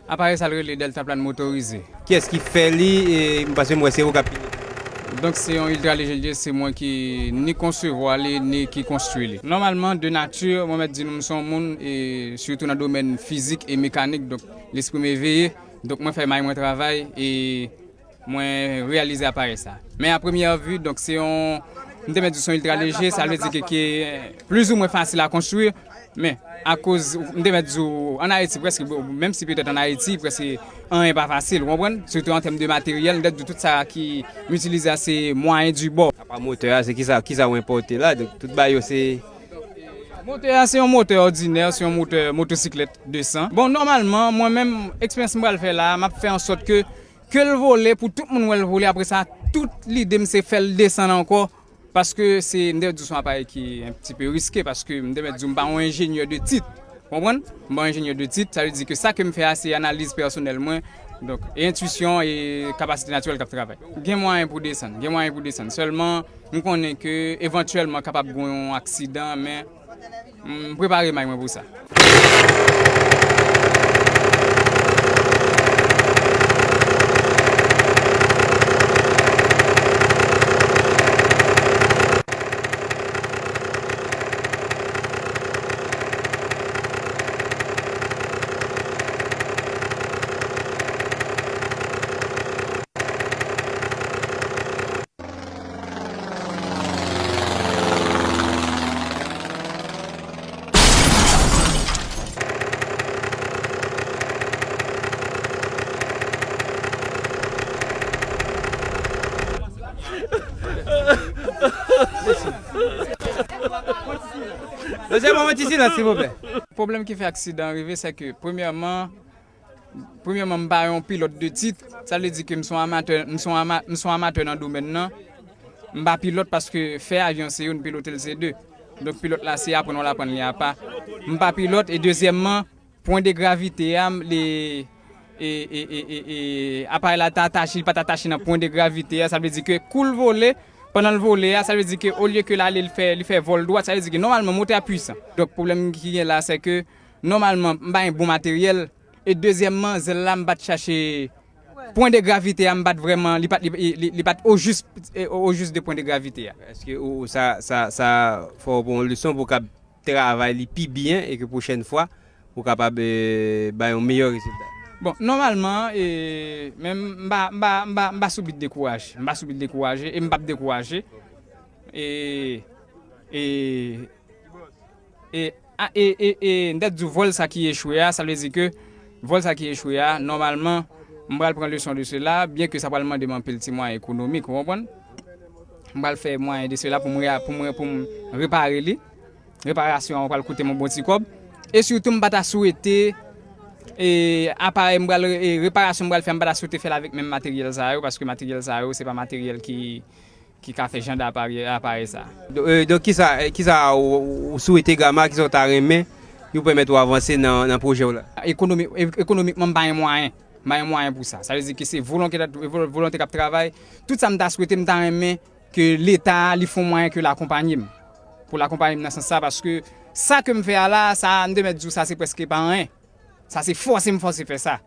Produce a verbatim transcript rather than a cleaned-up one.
Aparèy sa l rele Deltaplane motorize. Kiyès ki fè li? E, paske m wè se ou k ap pilote. Donk, se yon iltra lejè li ye, se mwen ki ni konsevwa li, ni ki konstwi li. Nòmalman, de nati, mwen mèt di nou, m se yon moun, e sitou nan domèn fizik e mekanik, donk, lespri m eveye. Donk, mwen fè may mwen travay, e mwen reyalize aparèy sa. Men a premyè vi, donk, se yon, m te mèt di se yon iltra lejè, sa vle di ke, ke plizoumwen fasil a konstwi, men akoz, m te mèt di w, ann Ayiti, prèske, menm si petèt ann Ayiti, prèske anyen pa fasil, ou konprann? Sitou an tèm de materyèl, m te di w tout sa ki m itilize a, se mwayen di bò. Apa motè a, se kisa, kisa w enpòte la? Donk, tout bagay yo se Motè a, se yon motè òdinè, se yon motè motosiklèt desan. Bon, nòmalman, mwen menm, eksperyans m pral fè la, m ap fè an sòt ke, ke l vole, pou tout moun wè l vole, apre sa, tout lide m se fè l desann ankò, paske se, m te di w se yon aparèy ki un petit peu risqué, paske m te mèt di w m pa yon enjenyè de tit, konprann? M pa yon enjenyè de tit, sa vle di ke sa ke m fè a, se analiz pèsonèl mwen, donk, e entwisyon e kapasite natirèl k ap travay. Gen mwayen pou desann, gen mwayen pou desann, sèlman, m konnen ke evantyèlman kapab gen yon aksidan, men m prepare may mwen pou sa. Mesye, ban mwen ti silans, silvouplè. Pwoblèm ki fè aksidan an rive, se ke, premyèman, Premyèman, m pa yon pilòt de tit. Sa vle di ke m se yon amatè, m se yon ama-, m se yon amatè nan domèn nan. M pa pilòt paske fè avyon se youn, pilote l se de. Donk, pilòt la se aprann ou l aprann li apa. M pa pilòt. E dezyèmman, pwen de gravite a, m, li, e, e, e, e, e, aparèy la ta atache, li pa t atache nan pwen de gravite a. Sa vle di ke kou l vole, pandan l vole a, sa vle di ke olye ke l ale, l fè, li fè vòl dwat, sa vle di ke nòmalman motè a pwisan. Donk, pwoblèm ki gen la, se ke nòmalman, m pa gen bon materyèl. E dezyèmman, zèl la, m pa t chache pwen de gravite a, m pa t vrèman, li pa t, li, li, li pa t o jis, e, o, o jis de pwen de gravite a. Èske ou, ou sa, sa, sa fè w pran yon leson pou w kab travay li pi byen e ke pwochèn fwa, ou kapab, e, bay yon meyè rezilta? Bon, nòmalman, e, men m pa, m pa, m pa, m pa sou bit dekouraje. M pa sou bit dekouraje e m p ap dekouraje. E, e, E, a, e, e, e, m t ap di w vòl sa ki echwe a, sa vle di ke vòl sa ki echwe a, nòmalman, m pral pran leson de sela, byen ke sa pral mande m anpil ti mwayen ekonomik, ou konprann? M pral fè mwayen de sela pou m re-, pou m, pou m repare li. Reparasyon an pral koute m yon bon ti kòb. E sitou, m pa ta swete, e, aparèy m pral, e, reparasyon m pral fè, m pa ta swete fè l avèk menm materyèl sa yo, paske materyèl sa yo, se pa materyèl ki, ki ka fè jan de aparèy, aparèy sa. Don-, e, donk, kisa, e, kisa ou, ou, ou swete Gama, kisa w ta renmen ki pou pèmèt ou avanse nan, nan pwojè w la? Ekonomi-, e, ekonomikman, m pa gen mwayen. M pa gen mwayen pou sa. Sa vle di ke se volonte, vo-, volonte k ap travay. Tout sa m ta swete, m ta renmen ke Leta, li fè yon mwayen ke l akonpaye m. Pou l akonpaye m nan sans sa, paske sa ke m fè a la, sa, m te mèt di w, sa se prèske pa anyen. Sa se fòse m fòse fè sa.